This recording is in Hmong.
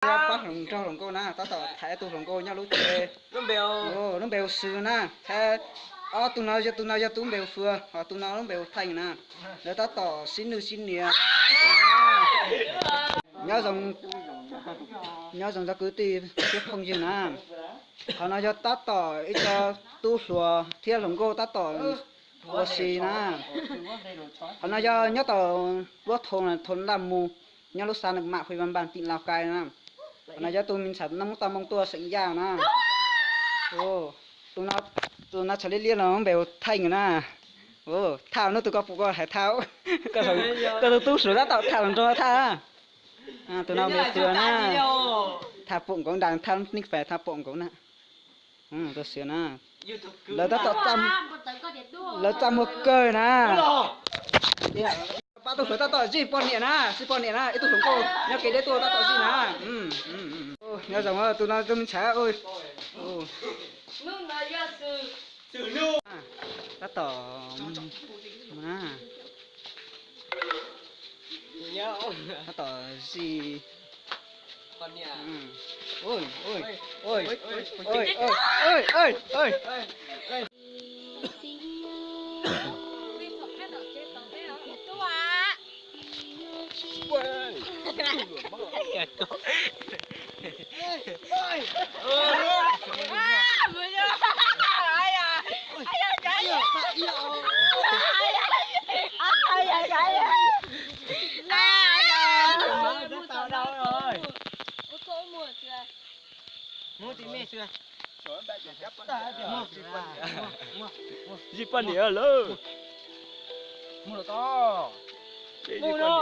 Pab hluas nraug hluas nkauj na, tab tom thaiv tus hluas nkauj nyob lub tsev. Lub npe hu Xwm na, thaiv. Ob tug no yog, tus no yog tus npe hu Fwm, ho tus no lub npe hu Theej na. Lawv tab tom sib nwj sib nias. Nyob zoo, nyob zoo cov kwv tij thiab phooj ywg na. Qhov no yog tab tom ib co tub hluas thiab hluas nkauj tab tom ua si na. Qhov no yog nyob tom Vuab Thoo, Thoo Laj Mus, nyob lub xav Naj Mam, hwj Vaj Npaj, tim Lauj Kais na. Qhov no yog tus me ntxhais noob toj Mooj tuaj xeem Yaj na. Tus no txhais liab liab no npe hu Theej na. Thaj, hnub twg koj pom koj hais Thaj, koj tus tub suav tab tom tham hluas nraug Thaj. Tus no npe Fwm na. Thaj pom nkaus nram Thaj nick fais, Thaj pom nkaus na. Tus Xwm na. Lawv tab tom, lawv txaj muag kawg na. Pab tub suav tab tom zij poj niam na, zij poj niam na, ib tug hluas nkauj nyob kev deb tuaj tab tom zij na. Nyob zoo tus no tus me ntxhais. Tab tom, tab tom zij. Zij poj niam lawm. Zij poj niam.